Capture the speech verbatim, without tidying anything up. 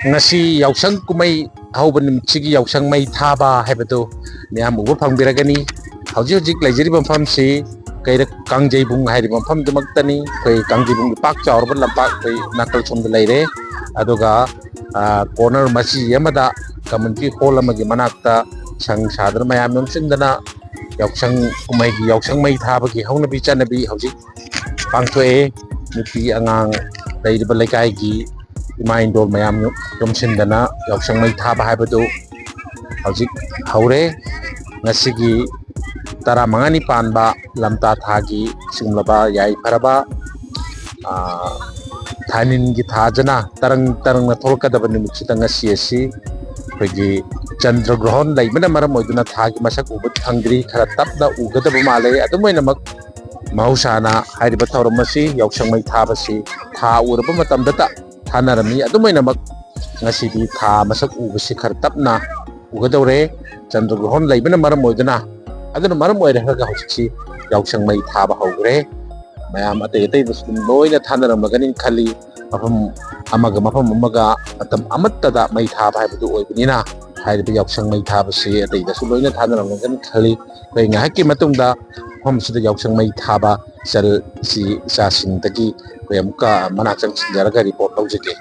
ꯉꯁꯤ ꯌꯥꯎꯁꯪ ꯀꯨꯝꯍꯩ ꯍꯧꯕ ꯅꯨꯃꯤꯠꯁꯤꯒꯤ ꯌꯥꯎꯁꯪ ꯃꯩ ꯊꯥꯕ ꯍꯥꯏꯕꯗꯨ ꯃꯌꯥꯝ ꯎꯕ ꯐꯪꯕꯤꯔꯒꯅꯤ꯫ ꯍꯧꯖꯤꯛ ꯍꯧꯖꯤꯛ ꯂꯩꯖꯔꯤꯕ ꯃꯐꯝꯁꯤ ꯀꯩꯔꯛ ꯀꯥꯡꯖꯩꯕꯨꯡ ꯍꯥꯏꯔꯤꯕ ꯃꯐꯝꯗꯨꯃꯛꯇꯅꯤ꯫ ꯑꯩꯈꯣꯏ ꯀꯥꯡꯖꯩꯕꯨꯡꯒꯤ ꯄꯥꯛ ꯆꯥꯎꯔꯕ ꯂꯝꯄꯥꯛ ꯑꯩꯈꯣꯏ ꯅꯥꯀꯜ ꯁꯣꯝꯗ ꯂꯩꯔꯦ꯫ ꯑꯗꯨꯒ, ꯑ, corner ꯃꯆꯤ ꯑꯃꯗ community hall ꯑꯃꯒꯤ ꯃꯅꯥꯛꯇ ꯁꯪ ꯁꯥꯗꯨꯅ ꯃꯌꯥꯝ ꯌꯣꯝꯁꯤꯟꯗꯅ ꯌꯥꯎꯁꯪ ꯀꯨꯝꯍꯩꯒꯤ ꯌꯥꯎꯁꯪ ꯃꯩ ꯊꯥꯕꯒꯤ ꯍꯧꯅꯕꯤ ꯆꯠꯅꯕꯤ ꯍꯧꯖꯤꯛ ꯄꯥꯡꯊꯣꯛꯑꯦ꯫ ꯅꯨꯄꯤ ꯑꯉꯥꯡ ꯂꯩꯔꯤꯕ ꯂꯩꯀꯥꯏꯒꯤ ꯏꯃꯥ ꯏꯟꯗꯣꯜ ꯃꯌꯥꯝ ꯌꯣꯝꯁꯤꯟꯗꯅ ꯌꯥꯎꯁꯪ ꯃꯩ ꯊꯥꯕ ꯍꯥꯏꯕꯗꯨ ꯍꯧꯖꯤꯛ ꯍꯧꯔꯦ꯫ ꯉꯁꯤꯒꯤ ꯇꯔꯥꯃꯉꯥꯅꯤ ꯄꯥꯟꯕ ꯂꯝꯇꯥ ꯊꯥꯒꯤ ꯆꯨꯝꯂꯕ ꯌꯥꯏꯐꯔꯕ, ꯑ, ꯊꯥꯅꯤꯜꯒꯤ ꯊꯥꯖꯅ ꯇꯔꯪ ꯇꯔꯪꯅ ꯊꯣꯛꯂꯛꯀꯗꯕ ꯅꯨꯃꯤꯠꯁꯤꯗ ꯉꯁꯤ ꯑꯁꯤ ꯑꯩꯈꯣꯏꯒꯤ ꯆꯟꯗ꯭ꯔ ꯒ꯭ꯔꯍꯣꯟ ꯂꯩꯕꯅ ꯃꯔꯝ ꯑꯣꯏꯗꯨꯅ ꯊꯥꯒꯤ ꯃꯁꯛ ꯎꯕ ꯐꯪꯗ꯭ꯔꯤ, ꯈꯔ ꯇꯞꯅ ꯎꯒꯗꯕ ꯃꯥꯜꯂꯦ꯫ ꯑꯗꯨꯝ ꯑꯣꯏꯅꯃꯛ, ꯃꯍꯧꯁꯥꯅ ꯍꯥꯏꯔꯤꯕ ꯊꯧꯔꯝ ꯑꯁꯤ, ꯌꯥꯎꯁꯪ ꯃꯩ ꯊꯥꯕꯁꯤ, ꯊꯥ ꯎꯔꯕ ꯃꯇꯝꯗꯇ ꯊꯥꯅꯔꯝꯃꯤ꯫ ꯑꯗꯨꯝ ꯑꯣꯏꯅꯃꯛ, ꯉꯁꯤꯗꯤ ꯊꯥ ꯃꯁꯛ ꯎꯕꯁꯤ ꯈꯔ ꯇꯞꯅ ꯎꯒꯗꯧꯔꯦ꯫ ꯆꯟꯗ꯭ꯔ ꯒ꯭ꯔꯍꯣꯟ ꯂꯩꯕꯅ ꯃꯔꯝ ꯑꯣꯏꯗꯨꯅ, ꯑꯗꯨꯅ ꯃꯔꯝ ꯑꯣꯏꯔꯒ ꯍꯧꯖꯤꯛꯁꯤ ꯌꯥꯎꯁꯪ ꯃꯩ ꯊꯥꯕ ꯍꯧꯈ꯭ꯔꯦ꯫ ꯃꯌꯥꯝ ꯑꯇꯩ ꯑꯇꯩꯗꯁꯨ ꯑꯗꯨꯝ ꯂꯣꯏꯅ ꯊꯥꯅꯔꯝꯂꯒꯅꯤ ꯈꯜꯂꯤ꯫ ꯃꯐꯝ ꯑꯃꯒ ꯃꯐꯝ ꯑꯃꯒ ꯃꯇꯝ ꯑꯃꯠꯇꯗ ꯃꯩ ꯊꯥꯕ ꯍꯥꯏꯕꯗꯨ ꯑꯣꯏꯕꯅꯤꯅ, ꯍꯥꯏꯔꯤꯕ ꯌꯥꯎꯁꯪ ꯃꯩ ꯊꯥꯕꯁꯤ ꯑꯇꯩꯗꯁꯨ ꯂꯣꯏꯅ ꯊꯥꯅꯔꯝꯂꯒꯅꯤ ꯈꯜꯂꯤ꯫ ꯑꯩꯈꯣꯏ ꯉꯥꯏꯍꯥꯛꯀꯤ ꯃꯇꯨꯡꯗ ꯃꯐꯝꯁꯤꯗ ꯌꯥꯎꯁꯪ ꯃꯩ ꯊꯥꯕ ꯆꯜꯁꯤ ꯏꯆꯥꯁꯤꯡꯗꯒꯤ ꯑꯩꯈꯣꯏ ꯑꯃꯨꯛꯀ ꯃꯅꯥꯛ ꯆꯪꯁꯤꯟꯖꯔꯒ report ꯂꯧꯖꯒꯦ꯫